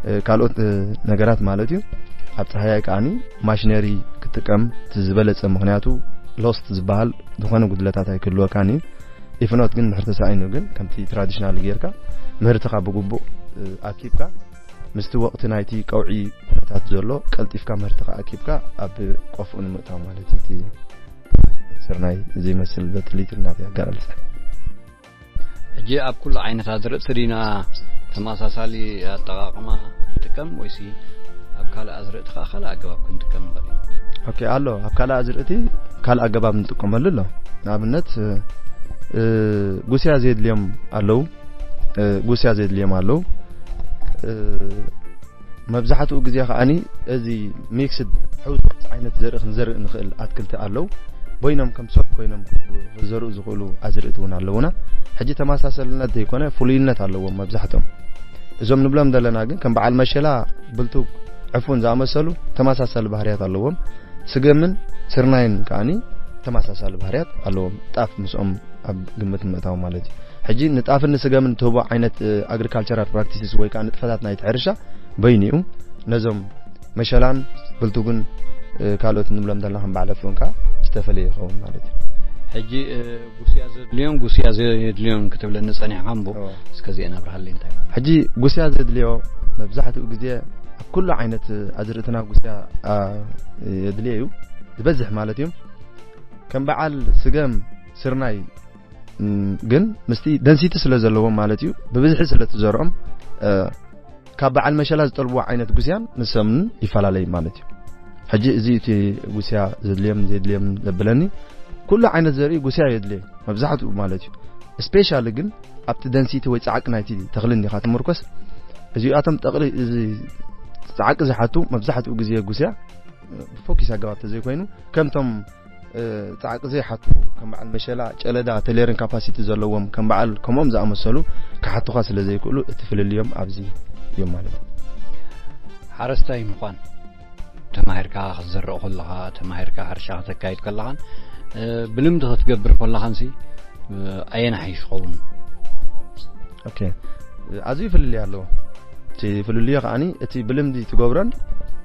እ፣ ካልኦት፣ እ፣ ነገራት ማለት እዩ። ኣብ ጸሃያይ ከዓኒ ማሽነሪ ክትጥቀም እቲ ዝበለጸ፣ ምኽንያቱ ሎስት ዝበሃል ዝኾነ ጉድለታት ኣይክህልወካን እዩ። ኢፍኖት ግን ድሕሪ ተሳኢኑ ግን ከምቲ ትራዲሽናል ጌርካ ምህርትኻ ብግቡእ፣ እ፣ ኣኪብካ ምስቲ ወቕቲ ናይቲ ቀውዒ ኩነታት ዘሎ ቀልጢፍካ ምህርትኻ ኣኪብካ ኣብ ቆፍኡ ንምእታው ማለት እዩ። እቲ ስርናይ እዚ ይመስል በቲ ሊትር እናተይ ኣገላልጻ። ሕጂ ኣብ ኩሉ ዓይነት ኣዝርእቲ ዲና ተመሳሳሊ ኣጠቓቕማ ንጥቀም ወይሲ ኣብ ካልእ ኣዝርእቲ ከኣ ካልእ ኣገባብ ክንጥቀም ንኽእል ኢና? ኦኬ፣ ኣሎ። ኣብ ካልእ ኣዝርእቲ ካልእ ኣገባብ ንጥቀመሉ ኣሎ። ንኣብነት፣ እ፣ ጉስያ ዘየድልዮም ኣለዉ። እ፣ ጉስያ ዘየድልዮም ኣለዉ። እ፣ መብዛሕትኡ ግዜ ከዓኒ እዚ ሚክስድ ሕውስውስ ዓይነት ዘርኢ ክንዘርእ ንኽእል ኣትክልቲ ኣለዉ። በይኖም ከም ሶል ኮይኖም ክዘርኡ ዝኽእሉ ኣዝርእቲ እውን ኣለዉና። ሕጂ ተመሳሰልነት ዘይኮነ ፍሉይነት ኣለዎም መብዛሕትኦም። እዞም ንብሎም ዘለና ግን ከም በዓል መሸላ፣ ብልቱግ፣ ዕፉን ዝኣመሰሉ ተመሳሳሊ ባህርያት ኣለዎም። ስገምን ስርናይን ከዓኒ ተመሳሳሊ ባህርያት ኣለዎም። ጣፍ ምስኦም ኣብ ግምት ንምእታው ማለት እዩ። ሕጂ ንጣፍን ንስገምን ትህቦ ዓይነት፣ እ፣ ኣግሪካልቸራል ፕራክቲስስ ወይ ከዓ ንጥፈታት ናይቲ ሕርሻ በይኑ እዩ። ነዞም መሸላን ብልቱግን፣ እ፣ ካልኦት ንብሎም ዘለና ከም በዓል ዕፉን ከዓ ዝተፈለየ ይኸውን ማለት እዩ። ሕጂ፣ እ፣ ጉስያ ዘድልዮን ጉስያ ዘየድልዮን ክትብለኒ ጸኒሕካ እምቦ፣ እዎ። እስከ እዚአን ኣብርሃለይ እንታይ ማለት? ሕጂ ጉስያ ዘድልዮ መብዛሕትኡ ግዜ ኣብ ኩሉ ዓይነት ኣዝርእትና ጉስያ፣ ኣ፣ የድልዮ እዩ። ዝበዝሕ ማለት እዩ። ከም በዓል ስገም፣ ስርናይ፣ ም፣ ግን ምስቲ ደንሲቲ ስለ ዘለዎም ማለት እዩ፣ ብብዝሒ ስለ ትዘርኦም፣ እ፣ ካብ በዓል መሸላ ዝጠልብዎ ዓይነት ጉስያን ንሶምን ይፈላለዩ ማለት እዩ። ሕጂ እዚ እቲ ጉስያ ዘድልዮም ዘየድልዮም ዘብለኒ፣ ኩሉ ዓይነት ዘርኢ ጉስያ የድልዮ መብዛሕትኡ ማለት እዩ። ስፔሻሊ ግን ኣብቲ ደንሲቲ ወይ ጻዕቂ ናይቲ ተኽሊ እንዲኻ ትምርኮስ፣ እዚኣቶም ጠቕሊ፣ እዚ ጻዕቂ ዝሓቱ መብዛሕትኡ ግዜ ጉስያ ብፎኪስ ኣገባብ ተዘይኮይኑ፣ ከምቶም፣ እ፣ ጻዕቂ ዘይሓቱ ከም በዓል መሸላ፣ ጨለዳ፣ ተሌርን ካፓሲቲ ዘለዎም ከም በዓል ከምኦም ዝኣመሰሉ ክሓቱኻ ስለ ዘይክእሉ፣ እቲ ፍልልዮም ኣብዚ እዮም ማለት እዩ። ሓረስታይ ምዃን ተማሂርካ ክትዘርእ ከለኻ፣ ተማሂርካ ሕርሻ ከተካይድ ከለኻን፣ እ፣ ብልምዲ ክትገብር ከለኻንሲ፣ እ፣ ኣየናይ ይኸውን? ኦኬ። ኣዝዩ ፍልልይ ኣለዎ። እቲ ፍልልዮ ከዓኒ እቲ ብልምዲ ትገብሮን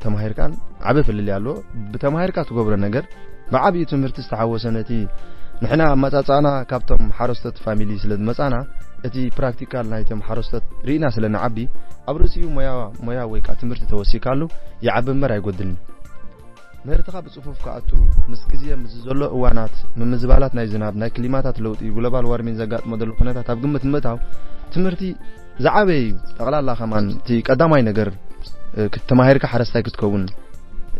ተማሂርካን ዓቢ ፍልልይ ኣለዎ። ብተማሂርካ ትገብሮ ነገር ብዓቢኡ ትምህርቲ ዝተሓወሰ ነቲ ንሕና ኣመጻጽኣና ካብቶም ሓረስቶት ፋሚሊ ስለ ዝመጻና እቲ ፕራክቲካል ናይቶም ሓረስቶት ርኢና ስለ ንዓቢ ኣብ ርእሲኡ ሞያ፣ ሞያ ወይ ከኣ ትምህርቲ ተወሲካሉ ይዓቢ እምበር ኣይጎድልን። ምህርትኻ ብጽፉፍ ክኣቱ፣ ምስ ግዜ፣ ምስ ዘሎ እዋናት፣ ምምዝባላት ናይ ዝናብ፣ ናይ ክሊማታት ለውጢ፣ ግሎባል ዋርሚንግ ዘጋጥሞ ዘሎ ኩነታት ኣብ ግምት ምእታው፣ ትምህርቲ ዝዓበየ እዩ። ጠቕላላ ከማን እቲ ቀዳማይ ነገር፣ እ፣ ክት-፣ ተማሂርካ ሓረስታይ ክትከውን፣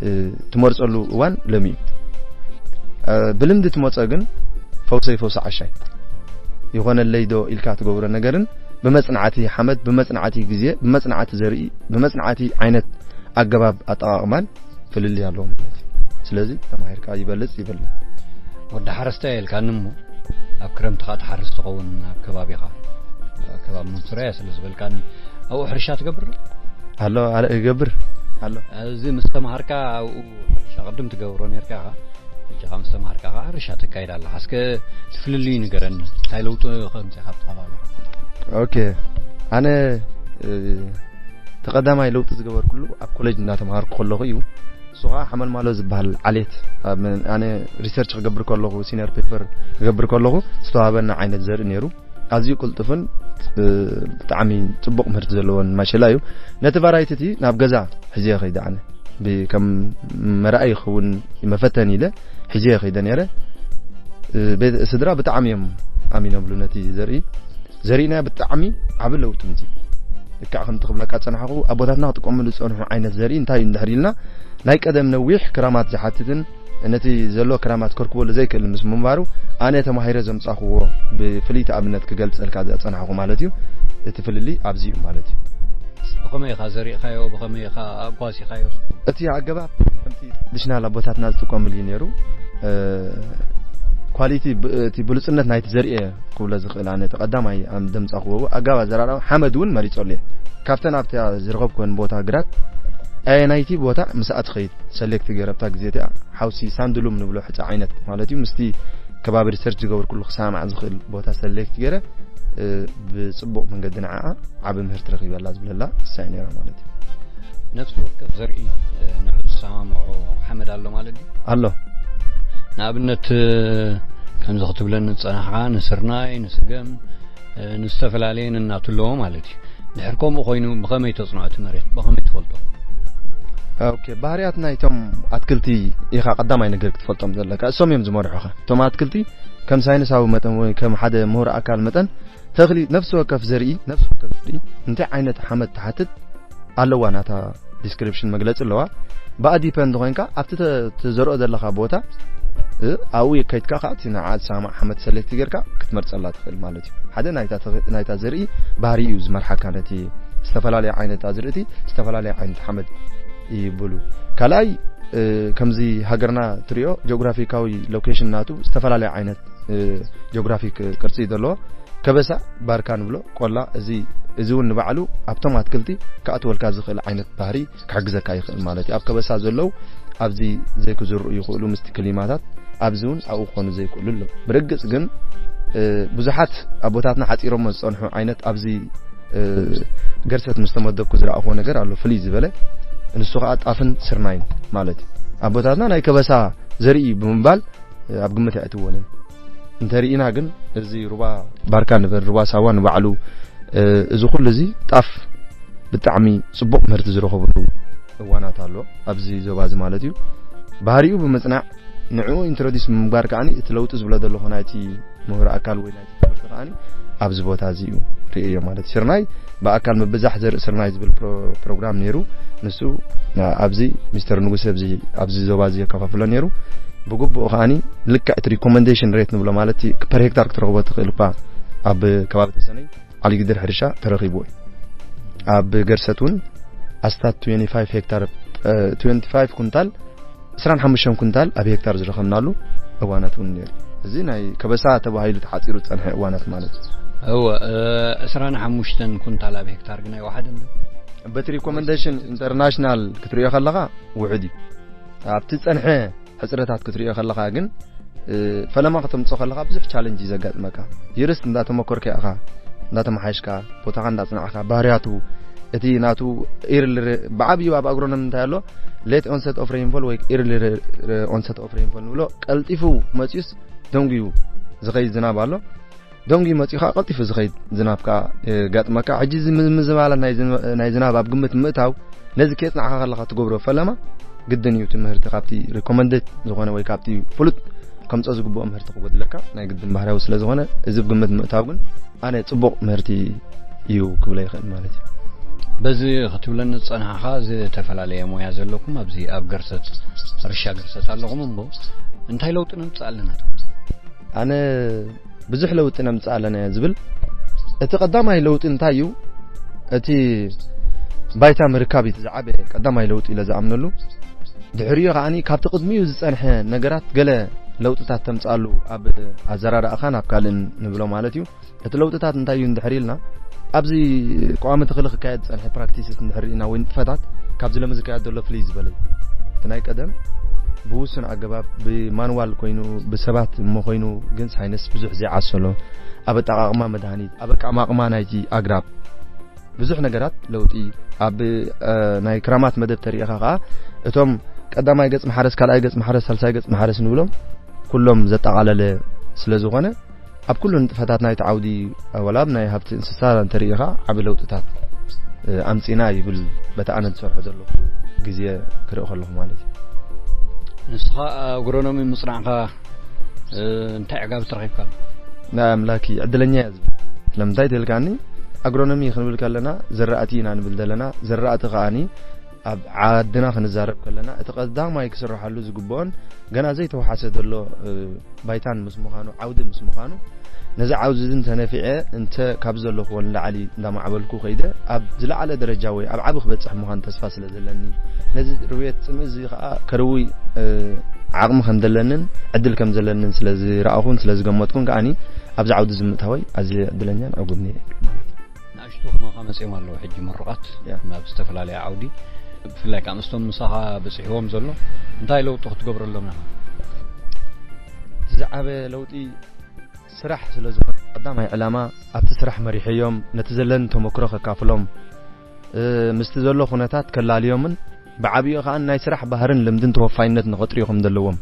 እ፣ ትመርጸሉ እዋን ሎሚ እዩ። እ፣ ብልምዲ ትመጸ ግን ፈውሰይ ፈውሲ ዓሻይ። ይኾነለይ ዶ ኢልካ ትገብሮ ነገርን ብመጽናዕቲ ሓመድ፣ ብመጽናዕቲ ግዜ፣ ብመጽናዕቲ ዘርኢ፣ ብመጽናዕቲ ዓይነት ኣገባብ ኣጠቓቕማን ፍልልይ ኣለዎ ማለት እዩ። ስለዚ ተማሂርካ ይበልጽ ይበልጽ። ወዲ ሓረስታይ ኢልካኒ እሞ፣ ኣብ ክረምቲ ኸኣ ትሓርስ ትኸውን ኣብ ከባቢኻ፣ ኣብ ከባቢ መንሱራያ ስለ ዝበልካኒ፣ ኣብኡ ሕርሻ ትገብር ዶ? ኣሎ፣ ኣለ-፣ እገብር። ኣሎ። እዚ ምስ ተማሃርካ ኣብኡ ሕርሻ ቅድም ትገብሮ ነርካ ኢኻ። ሕጂ ኸኣ ምስ ተማሃርካ ኸኣ ሕርሻ ተካይድ ኣለኻ። እስከ እቲ ፍልልይ ንገረኒ። እንታይ ለውጢ ከምጺእኻ ኣብቲ ከባቢኻ? ኦኬ። ኣነ፣ እ፣ እቲ ቀዳማይ ለውጢ ዝገበርኩሉ ኣብ ኮሌጅ እናተምሃርኩ ከለኹ እዩ። እሱ ኸኣ ሓመልማሎ ዝበሃል ዓሌት፣ ኣብ፣ ኣነ ሪሰርች ክገብር ከለኹ፣ ሲኒየር ፔፐር ክገብር ከለኹ ዝተዋህበና ዓይነት ዘርኢ ነይሩ። ኣዝዩ ቅልጡፍን፣ እ፣ ብጣዕሚ ጽቡቕ ምህርቲ ዘለዎን ማሸላ እዩ። ነቲ ቫራይቲ እቲ ናብ ገዛ ሒዘ ከይደ ኣነ። ብ-፣ ከም መርኣይ ይኸውን መፈተኒ ኢለ ሒዘ ከይደ ነይረ። እ፣ ቤት፣ ስድራ ብጣዕሚ እዮም ኣሚኖምሉ ነቲ ዘርኢ። ዘሪእና ብጣዕሚ ዓቢ ለውጢ ምጽእ። ልክዕ ከምቲ ክብለካ ጸናሕኩ፣ ኣቦታትና ክጥቀምሉ ዝጸንሑ ዓይነት ዘርኢ እንታይ እዩ እንድሕር ኢልና፣ ናይ ቀደም ነዊሕ ክራማት ዝሓትትን ነቲ ዘሎ ክራማት ከርክበሉ ዘይክእል ምስ ምንባሩ፣ ኣነ ተማሂረ ዘምጻኽዎ ብፍልይቲ ኣብነት ክገልጸልካ ዝጸናሕኩ ማለት እዩ። እቲ ፍልልይ ኣብዚ እዩ ማለት እዩ። ብኸመይ ኢኻ ዘሪእኻዮ? ብኸመይ ኢኻ ኣጓሲኻዮ? እቲ ኣገባብ ከምቲ ትራዲሽናል ኣቦታትና ዝጥቀምሉ እዩ ነይሩ። እ፣ ኳሊቲ ብ-፣ እቲ ብሉጽነት ናይቲ ዘርኢ ክብሎ ዝኽእል ኣነ እቲ ቀዳማይ ኣም-፣ ዘምጻኽዎ ኣገባብ ኣዘራርባ ሓመድ እውን መሪጸሉ እየ። ካብተን ኣብታ ዝረኸብኩወን ቦታ ግራት ኣየናይቲ ቦታ ምስኣ ትኸይድ ሰሌክት ገይረ ኣብታ ግዜ እቲኣ ሓውሲ ሳንድሉም ንብሎ ሕጻ ዓይነት ማለት እዩ ምስቲ ከባቢ ሪሰርች ዝገበርኩሉ ክሰማማዕ ዝኽእል ቦታ ሰሌክት ገይረ፣ እ፣ ብጽቡቕ መንገዲ ንዓኣ ዓቢ ምህርቲ ረኺበላ ዝብለላ እሳ እያ ነይራ ማለት እዩ። ነፍሲ ወከፍ ዘርኢ፣ እ፣ ንዑ ዝሰማምዖ ሓመድ ኣሎ ማለት ድዩ? ኣሎ። ንኣብነት፣ እ፣ ከምዚ ክትብለኒ ዝጸናሕካ ንስርናይ፣ ንስገም፣ እ፣ ንዝተፈላለየ ነናቱ ኣለዎ ማለት እዩ። ድሕር ከምኡ ኮይኑ ብኸመይ ተጽንዖ እቲ መሬት? ብኸመይ ትፈልጦ? ኦኬ፣ ባህርያት ናይቶም ኣትክልቲ ኢኻ ቀዳማይ ነገር ክትፈልጦም ዘለካ። እሶም እዮም ዝመርሑኻ። እቶም ኣትክልቲ ከም ሳይንሳዊ መጠን ወይ ከም ሓደ ምሁር ኣካል መጠን ተኽሊ ነፍሲ ወከፍ ዘርኢ፣ ነፍሲ ወከፍ ዘርኢ እንታይ ዓይነት ሓመድ ትሓትት ኣለዋ፣ ናታ ዲስክሪፕሽን መግለጺ ኣለዋ። ብኣ ዲፐንድ ኮይንካ ኣብቲ ተ-፣ ትዘርኦ ዘለኻ ቦታ፣ እ፣ ኣብኡ ከይድካ ከዓ እቲ ንዓ ዝሰማማዕ ሓመድ ሰሌክት ጌርካ ክትመርጸላ ትኽእል ማለት እዩ። ሓደ ናይታ ተኽ-፣ ናይታ ዘርኢ ባህሪ እዩ ዝመርሓካ ነቲ ዝተፈላለየ ዓይነት ኣዝርእቲ፣ ዝተፈላለየ ዓይነት ሓመድ ይብሉ። ካልኣይ፣ እ፣ ከምዚ ሃገርና ትሪኦ ጂኦግራፊካዊ ሎኬሽን ናቱ ዝተፈላለየ ዓይነት፣ እ፣ ጂኦግራፊክ ቅርጺ እዩ ዘለዎ። ከበሳ ባርካ ንብሎ ቆላ፣ እዚ፣ እዚ እውን ንባዕሉ ኣብቶም ኣትክልቲ ክኣትወልካ ዝኽእል ዓይነት ባህሪ ክሕግዘካ ይኽእል ማለት እዩ። ኣብ ከበሳ ዘለዉ ኣብዚ ዘይክዝርኡ ይኽእሉ ምስቲ ክሊማታት፣ ኣብዚ እውን ኣብኡ ክኾኑ ዘይክእሉ ኣለዉ። ብርግጽ ግን፣ እ፣ ብዙሓት ኣቦታትና ሓጺሮሞ ዝጸንሑ ዓይነት ኣብዚ፣ እ፣ ገርሰት ምስ ተመደብኩ ዝረኣኹዎ ነገር ኣሎ፣ ፍልይ ዝበለ። ንሱ ኸኣ ጣፍን ስርናይን ማለት እዩ። ኣቦታትና ናይ ከበሳ ዘርኢ ብምባል ኣብ ግምት ኣየእትዎን እዮም። እንተሪኢና ግን እዚ ሩባ ባርካ ንበል፣ ሩባ ሳዋ ንባዕሉ፣ እ፣ እዚ ኩሉ እዚ ጣፍ ብጣዕሚ ጽቡቕ ምህርቲ ዝረኸብሉ እዋናት ኣሎ ኣብዚ ዞባ እዚ ማለት እዩ። ባህሪኡ ብምጽናዕ ንዕኡ ኢንትሮዲስ ብምግባር ከኣኒ እቲ ለውጢ ዝብሎ ዘለኹ ናይቲ ምሁር ኣካል ወይ ናይቲ ትምህርቲ ከኣኒ ኣብዚ ቦታ እዚ እዩ ርእዮ ማለት እዩ። ስርናይ ብኣካል ምብዛሕ ዘርኢ ስርናይ ዝብል ፕሮ-፣ ፕሮግራም ነይሩ። ንሱ፣ ና-፣ ኣብዚ ሚስተር ንጉሴ ኣብዚ፣ ኣብዚ ዞባ እዚ የከፋፍሎ ነይሩ። ብግቡእ ከኣኒ ልክዕ እቲ ሪኮመንዴሽን ሬት ንብሎ ማለት እቲ ፐር ሄክታር ክትረኽቦ ትኽእል እኳ ኣብ ከባቢ ተሰነይ ዓሊ ግድር ሕርሻ ተረኺቡ እዩ። ኣብ ገርሰት እውን ኣስታት ትዌንቲ ፋይቭ ሄክታር፣ እ፣ ትዌንቲ ፋይቭ ኩንታል፣ ዕስራን ሓሙሽተን ኩንታል ኣብ ሄክታር ዝረኸብናሉ እዋናት እውን ነይሩ። እዚ ናይ ከበሳ ተባሂሉ ተሓጺሩ ዝጸንሐ እዋናት ማለት እዩ። እወ፣ እ፣ ዕስራን ሓሙሽተን ኩንታል ኣብ ሄክታር ግን ኣይወሓደን ዶ? በቲ ሪኮመንዴሽን ኢንተርናሽናል ክትሪኦ ከለኻ ውሑድ እዩ። ኣብቲ ዝጸንሐ ሕጽረታት ክትሪኦ ከለኻ ግን፣ እ፣ ፈለማ ከተምጽኦ ከለኻ ብዙሕ ቻለንጅ እዩ ዘጋጥመካ። ይርስ እንዳተመኮርካ ኢኻ፣ እንዳተመሓየሽካ፣ ቦታኻ እንዳጽናዕካ፣ ባህርያቱ፣ እቲ ናቱ ኢርሊ ረ-፣ ብዓብዩ ኣብ ኣግሮኖም እንታይ ኣሎ? ሌት ኦንሰት ኦፍ ሬንፎል ወይ ኢርሊ ረ-፣ ረ-፣ ኦንሰት ኦፍ ሬንፎል ንብሎ፣ ቀልጢፉ መጺኡስ ደንጉዩ ዝኸይድ ዝናብ ኣሎ። ደንጉዩ መጺኡ ከኣ ቀልጢፉ ዝኸይድ ዝናብ ከኣ የጋጥመካ። ሕጂ እዚ ምዝማላት ናይ ዝን-፣ ናይ ዝናብ ኣብ ግምት ምእታው፣ ነዚ ከየጽናዕካ ከለኻ ትገብሮ ፈለማ፣ ግድን እዩ እቲ ምህርቲ ካብቲ ሪኮመንደድ ዝኾነ ወይ ካብቲ ፍሉጥ ከምጾ ዝግብኦ ምህርቲ ክጎድለካ ናይ ግድን ባህርያዊ ስለ ዝኾነ፣ እዚ ብግምት ምእታው ግን ኣነ ጽቡቕ ምህርቲ እዩ ክብሎ ይኽእል ማለት እዩ። በዚ ክትብለኒ ዝጸናሕኻ ዝተፈላለየ ሞያ ዘለኩም ኣብዚ ኣብ ገርሰት፣ ሕርሻ ገርሰት ኣለኹም እሞ እንታይ ለውጢ ነምጽእ ኣለና? ኣነ ብዙሕ ለውጢ ነምጽእ ኣለና እየ ዝብል። እቲ ቀዳማይ ለውጢ እንታይ እዩ? እቲ ባይታ ምርካብ እዩ እቲ ዝዓበየ ቀዳማይ ለውጢ ኢለ ዝኣምነሉ። ድሕሪኡ ከዓኒ ካብቲ ቅድሚኡ ዝጸንሐ ነገራት ገለ ለውጥታት ተምጽኣሉ፣ ኣብ ኣዘራርኣኻን ኣብ ካልእን ንብሎ ማለት እዩ። እቲ ለውጥታት እንታይ እዩ እንድሕር ኢልና፣ ኣብዚ ቀዋሚ ተኽሊ ክካየድ ዝጸንሐ ፕራክቲስስ እንድሕር ርኢና ወይ ንጥፈታት ካብዚ ሎሚ ዝካየድ ዘሎ ፍልይ ዝበለ እዩ። እቲ ናይ ቀደም ብውሱን ኣገባብ ብማንዋል ኮይኑ ብሰባት እሞ ኮይኑ ግን ሳይንስ ብዙሕ ዘይዓሰሎ ኣብ ኣጠቓቕማ መድሃኒት፣ ኣብ ኣቀማቕማ ናይቲ ኣግራብ ብዙሕ ነገራት ለውጢ ኣብ፣ እ፣ ናይ ክራማት መደብ ተሪኢኻ ከኣ እቶም ቀዳማይ ገጽ ማሕረስ፣ ካልኣይ ገጽ ማሕረስ፣ ሳልሳይ ገጽ ማሕረስ ንብሎም ኩሎም ዘጠቓለለ ስለ ዝኾነ ኣብ ኩሉ ንጥፈታት ናይቲ ዓውዲ፣ ወላ ኣብ ናይ ሃብቲ እንስሳ እንተሪኢኻ ዓቢ ለውጥታት፣ እ፣ ኣምጺና ይብል በቲ ኣነ ዝሰርሖ ዘለኹ ግዜ ክርኢ ከለኹ ማለት እዩ። ንስኻ ኣግሮኖሚ ምጽናዕካ፣ እ፣ እንታይ ዕጋብ ትረኺብካ? ናይ ኣምላኪ ዕድለኛ እያ ዝብል። ስለምንታይ ተልካኒ? ኣግሮኖሚ ክንብል ከለና ዘራእቲ ኢና ንብል ዘለና። ዘራእቲ ከኣኒ ኣብ ዓድና ክንዛረብ ከለና እቲ ቀዳማይ ክስርሓሉ ዝግብኦን ገና ዘይተወሓሰ ዘሎ፣ እ፣ ባይታን ምስ ምዃኑ፣ ዓውዲ ምስ ምዃኑ፣ ነዚ ዓውዲ እዚ እንተነፊዐ እንተ ካብ ዘለኹዎ ንላዕሊ እንዳማዕበልኩ ከይደ ኣብ ዝለዓለ ደረጃ ወይ ኣብ ዓቢ ክበጽሕ ምዃን ተስፋ ስለ ዘለኒ፣ ነዚ ርውየት ጽምኢ እዚ ከኣ ከርዊ፣ እ፣ ዓቕሚ ከም ዘለንን ዕድል ከም ዘለንን ስለ ዝረኣኹን ስለ ዝገመትኩን ከኣኒ ኣብዚ ዓውዲ እዚ ምእታወይ ኣዝየ ዕድለኛን ዕጉብን እየ ማለት እዩ። ንኣሽቱ ከማኻ መጺኦም ኣለዉ ሕጂ ምሩቓት ያ። ናብ ዝተፈላለየ ዓውዲ፣ ብፍላይ ከኣ ምስቶም ምሳኻ በጺሕዎም ዘሎ እንታይ ለውጢ ክትገብረሎም ኢኻ? እቲ ዝዓበየ ለውጢ ስራሕ ስለ ዝኾነ ቀዳማይ ዕላማ ኣብቲ ስራሕ መሪሐዮም ነቲ ዘለኒ ተመክሮ ከካፍሎም፣ እ፣ ምስቲ ዘሎ ኩነታት ከላልዮምን ብዓቢኡ ከኣ ናይ ስራሕ ባህርን ልምድን ተወፋይነት ንኸጥርዩ ከም ዘለዎም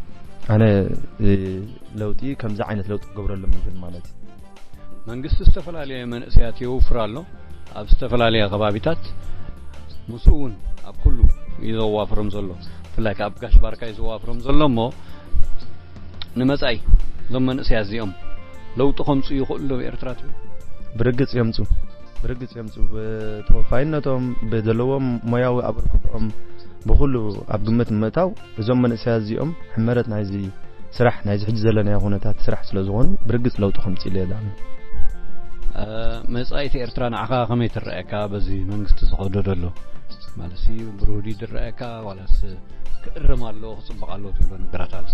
ኣነ፣ እ፣ ለውጢ ከምዚ ዓይነት ለውጢ ክገብረሎም ይብል ማለት እዩ። መንግስቲ ዝተፈላለየ መንእሰያት የውፍር ኣሎ። ኣብ ዝተፈላለየ ከባቢታት ምስኡ እውን ኣብ ኩሉ እዩ ዘዋፍሮም ዘሎ። ብፍላይ ከኣ ኣብ ጋሽ ባርካ እዩ ዘዋፍሮም ዘሎ እሞ ንመጻኢ እዞም መንእሰያት እዚኦም ለውጢ ከምጽኡ ይኽእሉ ዶ ኤርትራ ትብል? ብርግጽ የምጹ። ብርግጽ የምጹ። ብተወፋይነቶም፣ ብዘለዎም ሞያዊ ኣበርክቶኦም፣ ብኹሉ ኣብ ግምት ምእታው እዞም መንእሰያት እዚኦም ሕመረት ናይዚ ስራሕ፣ ናይዚ ሕጂ ዘለናዮ ኩነታት ስራሕ ስለ ዝኾኑ ብርግጽ ለውጢ ከምጽእ ኢለ እየ ዝኣምን። እ፣ መጻኢት ኤርትራ ንዓኻ ከመይ ትረኣየካ? በዚ መንግስቲ ዝኸዶ ዘሎ ማለትሲ ብሩህ ድዩ ዝረኣየካ ዋላስ ክእረም ኣለዎ ክጽበቕ ኣለዎ ትብሎ ነገራት ኣሎ?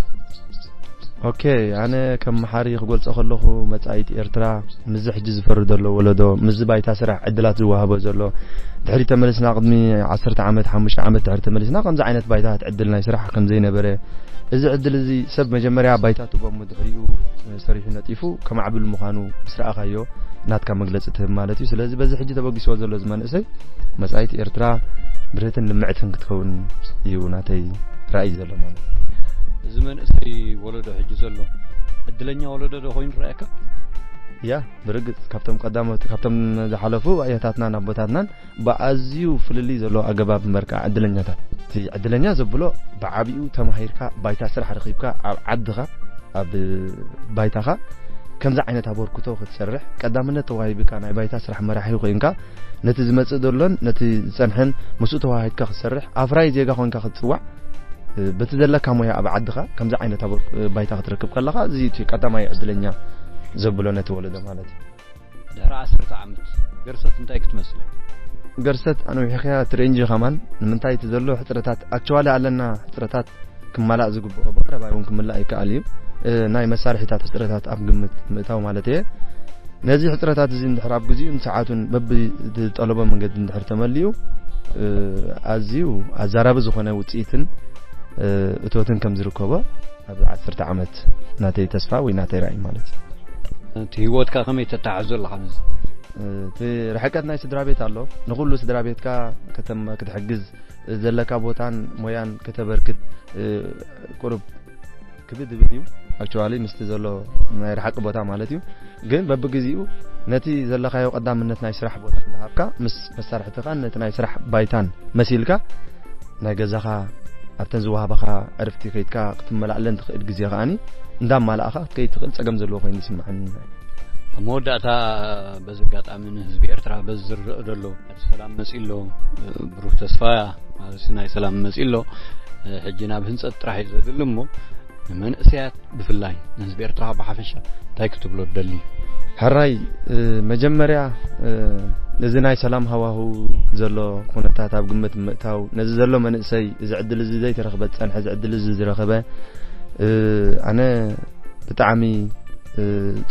ኦኬ፣ ኣነ ከም መሓሪ ክገልጾ ከለኹ መጻኢት ኤርትራ ምስዚ ሕጂ ዝፈሪ ዘሎ ወለዶ፣ ምስዚ ባይታ ስራሕ ዕድላት ዝወሃቦ ዘሎ፣ ድሕሪ ተመልስና ቅድሚ ዓሰርተ ዓመት፣ ሓሙሽተ ዓመት ድሕሪ ተመልስና ከምዚ ዓይነት ባይታት ዕድል ናይ ስራሕ ከም ዘይነበረ፣ እዚ ዕድል እዚ ሰብ መጀመርያ ባይታ ትቦሙ ድሕሪኡ ሰሪሑ ነጢፉ ከማዕብል ምዃኑ ምስ ረኣኻዮ ናትካ መግለጺ ትህብ ማለት እዩ። ስለዚ በዚ ሕጂ ተበጊስዎ ዘሎ እዚ መንእሰይ መጻኢት ኤርትራ ብርህትን ልምዕትን ክትከውን እዩ ናተይ ራእይ ዘሎ ማለት እዩ። እዚ መንእሰይ ወለዶ ሕጂ ዘሎ ዕድለኛ ወለዶ ዶ ኮይኑ ረኣየካ? ያ፣ ብርግጽ ካብቶም ቀዳሞት፣ ካብቶም ዝሓለፉ ኣያታትናን ኣቦታትናን ብኣዝዩ ፍልልይ ዘለዎ ኣገባብ እምበር ከኣ ዕድለኛታት። እቲ ዕድለኛ ዘብሎ ብዓቢኡ ተማሂርካ፣ ባይታ ስራሕ ረኺብካ፣ ኣብ ዓድኻ፣ ኣብ ባይታኻ ከምዚ ዓይነት ኣበርክቶ ክትሰርሕ፣ ቀዳምነት ተዋሂብካ ናይ ባይታ ስራሕ መራሒ ኮይንካ፣ ነቲ ዝመጽእ ዘሎን ነቲ ዝጸንሐን ምስኡ ተዋሂድካ ክትሰርሕ፣ ኣፍራይ ዜጋ ኮይንካ ክትጽዋዕ፣ በቲ ዘለካ ሞያ ኣብ ዓድኻ ከምዚ ዓይነት ኣበርክ-፣ ባይታ ክትረክብ ከለኻ፣ እዚ እቲ ቀዳማይ ዕድለኛ ዘብሎ ነቲ ወለዶ ማለት እዩ። ድሕሪ ዓሰርተ ዓመት ገርሰት እንታይ ክትመስል እያ? ገርሰት ኣንዊሕኻያ ትርኢ እንጂ ከማን ንምንታይ እቲ ዘሎ ሕጽረታት፣ ኣክቹዋሊ ኣለና ሕጽረታት ክማላእ ዝግብኦ ብቐረባ እውን ክምላእ ይከኣል እዩ። እ፣ ናይ መሳርሒታት ሕጽረታት ኣብ ግምት ምእታው ማለት እየ። ነዚ ሕጽረታት እዚ እንድሕር ኣብ ግዜኡን ሰዓቱን በብዝጠለቦ መንገዲ እንድሕር ተመሊኡ፣ እ፣ ኣዝዩ ኣዛራቢ ዝኾነ ውጽኢትን፣ እ፣ እቶትን ከም ዝርከቦ ኣብ ዓሰርተ ዓመት ናተይ ተስፋ ወይ ናተይ ራእይ ማለት እዩ። እቲ ህይወትካ ከመይ ተተሓሕዞ ኣለኻ ምስዚ? እቲ ርሕቀት ናይ ስድራ ቤት ኣሎ። ንኹሉ ስድራ ቤትካ ከተም-፣ ክትሕግዝ ዘለካ ቦታን ሞያን ከተበርክት፣ እ፣ ቁሩብ ክብድ ዝብል እዩ። ኣክቹዋሊ ምስቲ ዘሎ ናይ ርሓቂ ቦታ ማለት እዩ። ግን በብግዜኡ ነቲ ዘለኻዮ ቀዳምነት ናይ ስራሕ ቦታ እንዳሃብካ ምስ መሳርሕትኻን ነቲ ናይ ስራሕ ባይታን መሲልካ ናይ ገዛኻ ኣብተን ዝወሃበኻ ዕርፍቲ ከይድካ ክትመላእለን ትኽእል ግዜ ከኣኒ እንዳማላእኻ ክትከይድ ትኽእል ጸገም ዘለዎ ኮይኑ ይስምዓኒ። ኣብ መወዳእታ በዚ ኣጋጣሚ ንህዝቢ ኤርትራ በዚ ዝረአ ዘሎ ሰላም መጺ ኣሎ፣ ብሩህ ተስፋ ማለት ናይ ሰላም መጺ ኣሎ። ሕጂ ናብ ህንጸት ጥራሕ እዩ ዘድሊ እሞ ንመንእሰያት ብፍላይ ንህዝቢ ኤርትራ ብሓፈሻ እንታይ ክትብሎ ትደሊ? ሕራይ መጀመርያ እዚ ናይ ሰላም ሃዋሁ ዘሎ ኩነታት ኣብ ግምት ምእታው ነዚ ዘሎ መንእሰይ እዚ ዕድል እዚ ዘይተረኽበ ዝጸንሐ እዚ ዕድል እዚ ዝረኸበ ኣነ ብጣዕሚ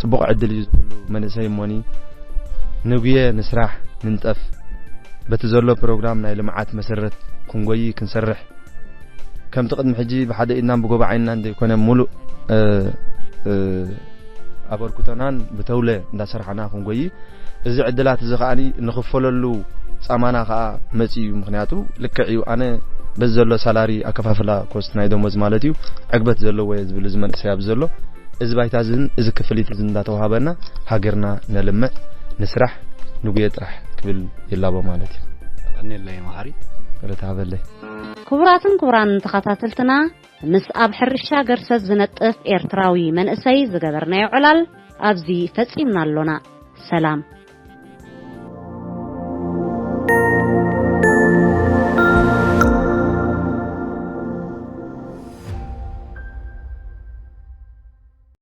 ጽቡቕ ዕድል እዩ ዝብሉ መንእሰይ እሞኒ ንጉየ ንስራሕ ንንጠፍ በቲ ዘሎ ፕሮግራም ናይ ልምዓት መሰረት ክንጎይ ክንሰርሕ ከምቲ ቅድሚ ሕጂ ብሓደ ኢድናን ብጎባዓይናን ዘይኮነ ሙሉእ ኣበርክቶናን ብተውለ እንዳሰርሓና ክንጎይ እዚ ዕድላት እዚ ከኣ ንኽፈለሉ ጻማና ከኣ መጺ እዩ። ምክንያቱ ልክዕ እዩ ኣነ በዚ ዘሎ ሳላሪ ኣከፋፍላ ኮስት ናይ ደሞዝ ማለት እዩ ዕግበት ዘለዎ እየ ዝብል እዚ መንእሰይ ኣብዚ ዘሎ እዚ ባይታ እዝን እዚ ክፍሊት እዝን እንዳተዋሃበና ሃገርና ነልምዕ ንስራሕ ንጉየ ጥራሕ ክብል ይላቦ ማለት እዩ። ቀኔለይ መሓሪ ርታበለይ ክቡራትን ክቡራን ተኸታተልትና ምስ ኣብ ሕርሻ ገርሰት ዝነጥፍ ኤርትራዊ መንእሰይ ዝገበርናዮ ዕላል ኣብዚ ፈጺምና ኣሎና። ሰላም።